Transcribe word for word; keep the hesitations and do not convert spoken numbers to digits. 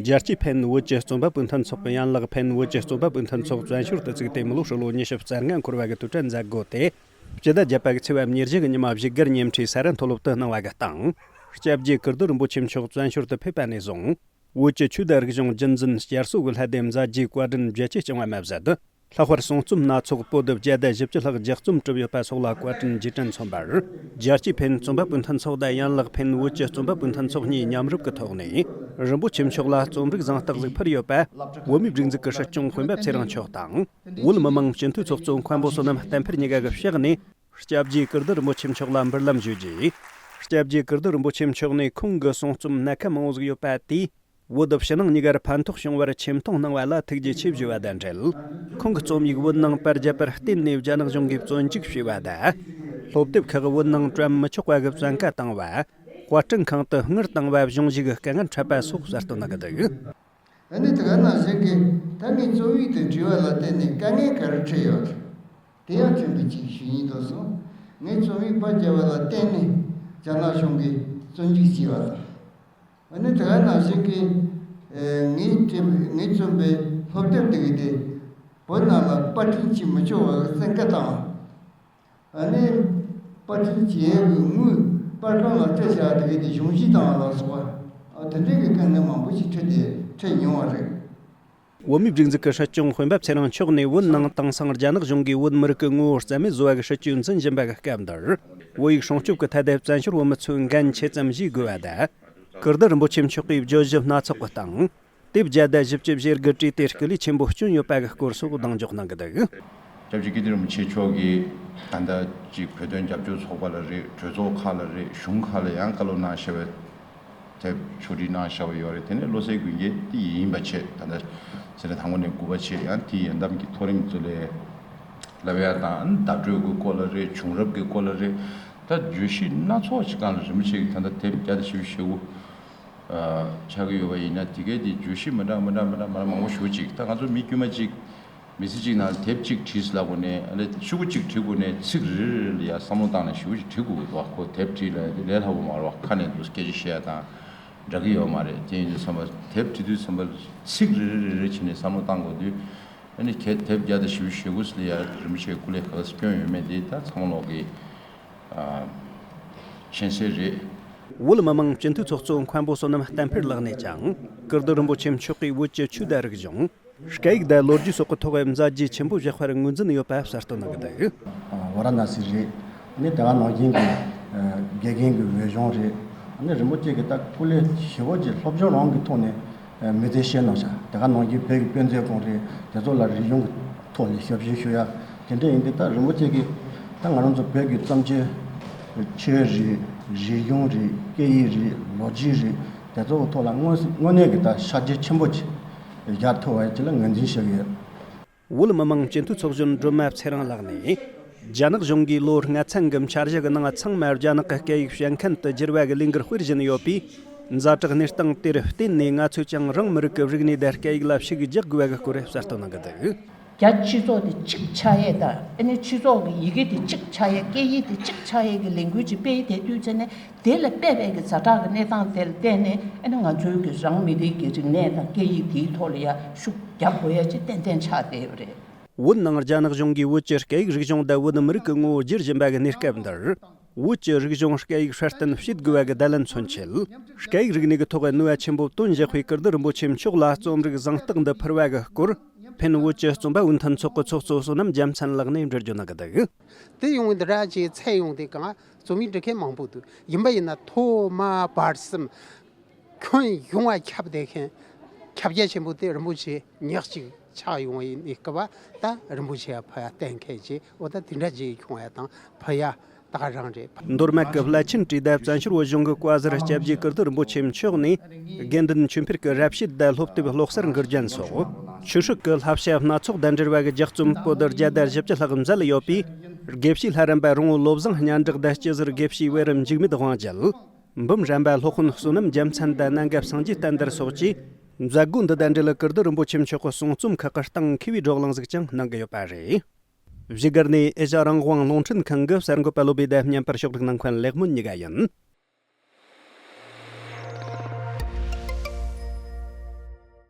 རྒྱལ་སྤྱིའི་ཕན་བོད་ཀྱི་རྩོམ་པ་པོའི་མཐུན་ཚོགས་ཀྱི་ཡན་ལག་ཕན་བོད་ཀྱི་རྩོམ་པ་པོའི་མཐུན་ཚོགས་བཙན་བྱོལ་དུ་བཙུགས་ཏེ་མི་ལོ་ཧྲིལ་བོ་ཉི་ཤུ་རྩ་ལྔ་འཁོར་བ་གི་དུས་དྲན་མཛད་སྒོ་དེ། སྤྱི་ཟླ་བརྒྱད་པ་གི་ཚེས་པ་ཉེར་བཞི་གི་ཉི་མ་བཞུགས་སྒར་ཉིང་ཁྲིའི་ས་རཱ་མཐོ་སློབ་ཏུ་གནང་བ་གི་སྟེང་། སྐྱབས་རྗེ་ཀིརྟི་རིན་པོ་ཆེ་མཆོག་བཙན་བྱོལ་དུ་ཕེབས་པ་ནས་བཟུང་། བོད་ཀྱི་ཆོས་དང་རིག་གཞུང་རྒྱུན་འཛིན་བསྐྱར་གསོ་གི་ལྷ་སྡེ་མཛད་རྗེས་བཀའ་དྲིན་རྒྱ་ཆེ་བསྐྱངས་པ་མ་ཟད། ལྷག་པར་གསུང་རྩོམ་སྣ་ཚོགས་པོ་ཏི་བརྒྱ་དང་བཞི་བཅུ་ལྷག་ལྗགས་རྩོམ་གྲུབ་ཡོད་པ་སོགས་ལ་བཀའ་དྲིན་རྗེས་དྲན་མཚོན་པར། རྒྱལ་སྤྱིའི་ཕན་རྩོམ་པ་པོའི་མཐུན་ཚོགས་དང་ཡན་ལག་ཕན་བོད་ཀྱི་རྩོམ་པ་པོའི་མཐུན་ཚོགས་གཉིས་མཉམ་རུབ་ཀྱི་ཐོག་ནས། རིན་པོ་ཆེ་མཆོག་ལ་རྩོམ་རིག་གཟེངས་རྟགས་ཤིག་ཕུལ་ཡོད་པ། བོད་མིའི་སྒྲིག་འཛུགས་ཀྱི་སྲིད་སྐྱོང་སྤེན་པ་ཚེ་རིང་མཆོག་དང་། བོད་མི་མང་སྤྱི་འཐུས་ཚོགས་གཙོ་མཁན་པོ་བསོད་ནམས་བསྟན་འཕེལ་གཉིས་ཀ་གི་ཕྱག་ནས། སྐྱབས་རྗེ་ཀིརྟི་རིན་པོ་ཆེ་མཆོག་ལ་འབུལ་ལམ་ཞུས་རྗེས། སྐྱབས་རྗེ་ཀིརྟི་རིན་པོ་ཆེ་མཆོག་ནས་ཁོང་གི་གསུང་རྩོམ་སྣ་ཁ་མང་བོ་ཟིག་ཡོད་པ་དེས། བོད་ཕྱི་ནང་གཉིས་ཀར་ཕན་ཐོགས་བྱུང་བར་ཆེ་མཐོང་གནང་བ་ལ་ཐུགས་རྗེ་ཆེ་ཞུ་བ་དང་འབྲེལ། ཁོང་གི་རྩོམ་ཡིག་བོད་ནང་པར་བརྒྱབ་པར་བརྟེན་ནས་རྒྱ་ནག་གཞུང་གིས་བཙོན་འཇུག་བྱས་པ་དང་། སློབ་དེབ་ཁག་བོད་ནང་བཀྲམ་མི་ཆོག་པ་གི་བཙན་བཀའ་བཏང་བ། དཔར་སྐྲུན་ཁང་དུ་དངུལ་བཏང་བ་གཞུང་བཞེས་ཀྱི་དཀའ་ངལ་འཕྲད་པ་སོགས་གསལ་སྟོན་གནང་གི་འདུག། ཨ་ནི་དེ་ག་ནང་བཞིན་གྱི་ད་ངའི་རྩོམ་ཡིག་དང་འབྲེལ་བ་ལ་བརྟེན་ནས་དཀའ་ངལ་ག་རེ་འཕྲད་ཡོད། དེ་ཡང་ཕྲན་བུ་ཅིག་ཞུ་སྙིང་འདོད་སོང་། ངའི་རྩོམ་ཡིག་པར་བརྒྱབ་པ་ལ་བརྟེན་ནས་རྒྱ་ནག་གཞུང་གིས་བཙོན་འཇུག་བྱས་པ་དང་། ཨ་ནི་དེ་ག་ནང་བཞིན་གྱི་ངའི་བྲིས་ངའི་རྩོམ་པའི་སློབ་དེབ་དེ་གའི་དེ་བོད་ནང་ལ་པར་སྐྲུན་བྱེད་མི་ཆོག་པ་གི་བཙན་བཀའ་བཏང་། ཨ་ནི་པར་སྐྲུན་བྱེད་ཡས་ཀྱི་དངུལ་པར་ཁང་ལ་སྤྲད་བཞག་དེ་གའི་དེ་གཞུང་བཞེས་བཏང་བ་ལ་སོགས་པ། ཨ་དེ་འདྲའི་གི་དཀའ་ངལ་མང་པོ་ཞིག་འཕྲད་དེ་འཕྲད་མྱོང་བ་རེད། བོད་མིའི་སྒྲིག་འཛུགས་ཀྱི་སྲིད་སྐྱོང་སྤེན་པ་ཚེ་རིང་མཆོག་ནས་བོད་ནང་དེང་སང་རྒྱ་ནག་གཞུང་གིས་བོད་མི་རིགས་ཀྱི་ངོ་བོ་རྩ་མེད་བཟོ་བ་གི་སྲིད་ཇུས་འཛིན་བཞིན་པ་གི་སྐབས་འདིར། བོད་ཡིག་སྲུང་སྐྱོབ་ཀྱི་ཐད་དེ་བཙན་བྱོལ་བོད་མི་ཚོས་འགན་ཆེ་ཙམ་བཞེས་དགོས་པ་དང་། ཀིརྟི་རིན་པོ་ཆེ་མཆོག་གིས་བརྗོད་གཞི་སྣ་ཚོགས་ཀྱི་སྟེང་། དེབ་བརྒྱ་དང་བཞི་བཅུ་ཞེ་དགུ་བྲིས་ཏེ་སྐུ་ལུས་ཆེན་པོ་བསྐྱོན་ཡོད་པ་གི་སྐོར་སོགས་གདེང་འཇོག་གནང་གི་འདུག། སྐྱབས་རྗེ་ཀིརྟི་རིན་པོ་ཆེ་མཆོག་གིས་ད་ལྟ་ཅིག་བོད་དོན་རྒྱབ་སྐྱོར་ཚོགས་པ་ལ་རེད། གྲོས་ཚོགས་ཁག་ལ་རེད། གཞུང་ཁག་ལ་ཡང་བཀའ་སློབ་གནང་བཞག་པའི་དེབ་ཕྱོགས་སྒྲིག་གནང་བཞག་པ་ཡོད་རེད། དེ་ནས་བློ་གསལ་མགོན་སྐྱབས་དེ་ཡིན་པ་བྱས། ད་ལྟ་ཚེས་གྲངས་དང་པོ་ནས་དགུ་པ་བྱས། ཡང་དེ་ཡི་ཡང་གཏམ་གྱི་མཐོ་རིམ་གཙོ་ལས་ལབ་ཡ་དང་བརྡ་སྤྲོད་ཀྱི་སྐོར་ལ་རེད། བྱུང་རབས་ཀྱི་སྐོར་ལ་རེད། ད་བརྗོད་གཞི་སྣ་ཚོགས་ཤིག་སྒང་ལ་རིན་པོ་ཆེ་གིས་ད་ལྟ་དེབ་བརྒྱ་དང་བཞི་བཅུ་ཞེ་དགུ་ཆགས་ཀྱི་ཡོད་པ་ཡིན་ན། དེ་གའི་དེ་བརྗོད་གཞི་མི་འདྲ་མི་འདྲ་མི་འདྲ་མི་འདྲ་མང་པོ་ཞེ་པོ་ཅིག། ད་ང་ཚོ་མི་དཀྱུས་མ་གཅིག་མི་ཚེ་གཅིག་ནང་དེབ་གཅིག་བྲིས་ལབ་དགོས་ནས། ཨ་ནི་ཤོག་གུ་གཅིག་བྲིས་དགོས་ནས་ཚིག་རེ་རེ་ལ་ཡ་བསམ་བློ་བཏང་ནས་ཞེ་པོ་ཅིག་བྲིས་དགོས་ཀྱི་འདུག་ག། ཁོ་དེབ་བྲིས་ལ་ལས་སླ་པོ་མ་རེད་བ། ཁ་ནས་འདུག་སྐད་ཆ་བཤད་ཡ་དང་འདྲ་གི་ཡོད་མ་རེད། དེ་ཡིན་དུས་ཙམ་པ་དེབ་བྲིས་དུས་ཙམ་པ་ཚིག་རེ་རེ་རེ་རེ་བྱས་ནས་བསམ་བློ་བཏང་དགོས་དུས། ཨ་ནི་ཁྱེད་དེབ་བརྒྱ་དང་བཞི་བཅུ་ཞེ་དགུ་ལ་ཡ་རིན་པོ་ཆེའི་སྐུ་ལས་ག་ལ་སྐྱོན་ཡོད་མེད་དེ་ད་ཚང་མ་ལོག་གི་ཨ་མཁྱེན་གསལ་རེད། བོད་མི་མང་སྤྱི་འཐུས་ཚོགས་གཙོ་མཁན་པོ་བསོད་ནམས་བསྟན་འཕེལ་ལགས་ནས་ཀྱང་། ཀིརྟི་རིན་པོ་ཆེ་མཆོག་གིས་བོད་ཀྱི་ཆོས་དང་རིག་གཞུང་། སྐད་ཡིག་དང་ལོ་རྒྱུས་སོགས་ཀྱི་ཐོག་མཛད་རྗེས་ཆེན་པོ་བཞག་པར་ངོས་འཛིན་ཡོད་པ་གསལ་སྟོན་གནང་གི་འདུག། ཝཱ་ར་ཎ་སི་རེད། ཨ་ནི་དེ་ག་ནང་བཞིན་གྱི་ཨ་དགེ་རྒན་གྱི་འོས་སྦྱོང་རེད། ཨ་ནི་རིན་པོ་ཆེ་གིས་ད་སྐུ་ལས་ཞེ་པོ་ཅིག་སློབ་སྦྱོང་རང་གི་ཐོག་ནས་ཨ་མི་ཚེ་བསྐྱལ་གནང་ཤག། དེ་ག་ནང་བཞིན་བོད་ཀྱི་དཔེ་མཛོད་ཁང་རེད། དེ་ཚོ་ལ་རིག་གཞུང་གི་ཐོག་ནས་ཞབས་ཞུ་ཞུ་ཡ། དེ་འདྲ་ཡིན་དུས་ད་རིན་པོ་ཆེ་གིས་ད་ང་རང་ཚོ་བོད་ཀྱི་རྩོམ་ཆོས། ཆོས་རེད། རིག་གཞུང་རེད། སྐད་ཡིག་རེད། ལོ་རྒྱུས་རེད། དེ་ཚོ་གི་ཐོག་ལ་དངོས་དངོས་གནས་ཀྱི་ད་ཤར་རྒྱུ་ཆེན་པོ་ཅིག་རྒྱག་ཐུབ་པ་ཅིག་ལ་ངོས་འཛིན་བྱེད་ཀྱི་ཡོད། བོད་མི་མང་སྤྱི་འཐུས་ཚོགས་གཞོན་སྒྲོལ་མ་ཚེ་རིང་ལགས་ནས། རྒྱ་ནག་གཞུང་གིས་ལོ་ལྔ་ཚན་གྱི་འཆར་གཞི་གི་ནང་ཚང་མ་རྒྱ་ནག་གི་སྐད་ཡིག་བཤད་མཁན་དུ་བསྒྱུར་བ་གི་ལས་འགུལ་སྤེལ་བཞིན་ཡོད་པས། ཛ་དྲག་གནས་སྟངས་དེར་བརྟེན་ནས་ང་ཚོས་ཀྱང་རང་མི་རིགས་ཀྱི་རིག་གནས་དང་སྐད་ཡིག་ལ་ཤུགས་རྒྱག་དགོས་པ་གི་སྐོར་གསལ་སྟོན་གནང་གི་འདུག། རྒྱ་སྤྱི་ཚོགས་དེ་གཅིག་ཆགས་ཡས་དང་། ཨ་ནི་སྤྱི་ཚོགས་ཀྱི་ཡི་གེ་དེ་གཅིག་ཆགས་ཡས། སྐད་ཡིག་དེ་གཅིག་ཆགས་ཡས་ཀྱི་ལས་འགུལ་ཅིག་སྤེལ་བསྡད་དུས་ཙམ་ནས། དེ་ལ་དཔག་པའི་གི་ཛ་དྲག་གི་གནས་སྟངས་དེ་ལ་བརྟེན་ནས། ཨ་ནི་ང་ཚོའི་གི་རང་མི་རིགས་ཀྱི་རིག་གནས་དང་སྐད་ཡིག་དེའི་ཐོག་ལ་ཡ་ཤུགས་རྒྱག་དགོས་ཡ་ཅིག་ཏན་ཏན་ཆགས་བསྡད་ཡོད་རེད། བོད་ནང་རྒྱ་ནག་གཞུང་གིས་བོད་ཀྱི་སྐད་ཡིག་རིག་གཞུང་དང་བོད་མི་རིགས་ཀྱི་ངོ་བོ་བསྒྱུར་བཞིན་པ་གི་གནས་སྐབས་འདིར། བོད་ཀྱི་རིག་གཞུང་སྐད་ཡིག་སྲ་བརྟན་བྱེད་དགོས་པ་གི་བརྡ་ལན་མཚོན་ཆེད། སྐད་ཡིག་རིག་གནས་ཀྱི་ཐོག་ནུས་པ་ཆེན་པོ་བཏོན་བཞག་པའི་ཀིརྟི་རིན་པོ་ཆེ་མཆོག་ལ་རྩོམ་རིག་གཟེངས་རྟགས་འདི་ཕུལ་བ་གི་སྐོར། ཕན་བོད་ཀྱི་རྩོམ་པ་པོའི་མཐུན་ཚོགས་ཀྱི་ཚོགས་གཙོ་བསོད་ནམས་རྒྱལ་མཚན་ལགས་ནས་འགྲེལ་བརྗོད་གནང་གི་འདུག། དེ་ཡོང་བའི་འདི་འདྲ་ཅིག་ཚད་ཡོང་དུས་སྒང་རྩོམ་ཡིག་འབྲི་མཁན་མང་པོ་འདུག། ཡིན་པ་ཡིན་ན་ཐོག་མ་བར་གསུམ་ཁྱོན་ཡོངས་ལ་ཁྱབ་བསྡད་མཁན། ཁྱབ་རྒྱ་ཆེན་པོ་དེ་རིན་པོ་ཆེ་ཉག་གཅིག་ཆགས་ཡོང་བ་ཡིན་ནི་སྐབས། ད་རིན་པོ་ཆེ་ཕ་ཡ་བསྟེན་མཁན་ཅིག། འོ་ད་དེ་འདྲ་ཅིག་བྱུང་བ་དང་ཕ་ཡ་ད་ག་རང་རེད། མདོ་སྨད་ཀྱི་བླ་ཆེན་བཀྲས་མཐར་བཙན་བྱོལ་བོད་གཞུང་གི་བཀའ་ཟུར་སྐྱབས་རྗེ་ཀིརྟི་རིན་པོ་ཆེ་མཆོག་ནས། དགེ་འདུན་ཆོས་འཕེལ་གྱི་རབ་བྱེད་དང་སློབ་དེབ་ཀློག་གསར་འགུལ་སྐྱོད་སོགས་ཆོས་སྲིད་ཀྱི་བསླབ་བྱ་སྣ་ཚོགས་དང་འབྲེལ་བ་གི་ལྗགས་རྩོམ་པོ་ཏི་བརྒྱ་དང་བཞི་བཅུ་ལྷག་མཛད་ཡོད་པས། དགེ་བཤེས་ལྷ་རམས་པ་རོང་བོ་བློ་བཟང་སྙན་གྲགས་དང་སྤྱི་ཟུར་དགེ་བཤེས་བེ་རི་འཇིགས་མེད་དབང་རྒྱལ། འབུམ་རམས་པ་སློབ་དཔོན་བསོད་ནམས་རྒྱལ་མཚན་དང་སྣ་འགའ་སངས་རྒྱས་བསྟན་དར་སོགས་ཀྱིས་མཛད་སྒོ་འདི་དང་འབྲེལ་ཀིརྟི་རིན་པོ་ཆེ་མཆོག་གི་གསུང་རྩོམ་ཁག་གི་སྟེང་མཁས་པའི་བགྲོ་གླེང་ཟིག་ཀྱང་གནང་གི་ཡོད་པ་རེད། བཞུགས་སྒར་ནས་ཨེ་ཤ་རང་དབང་རླུང་འཕྲིན་ཁང་གི་གསར་འགོད་པ་བློ་བྷེ་དང་བརྙན་པར་ཕྱོགས་སྒྲིག་གནང་མཁན་ལེགས་སྨོན་གཉིས་ཀ་ཡིན།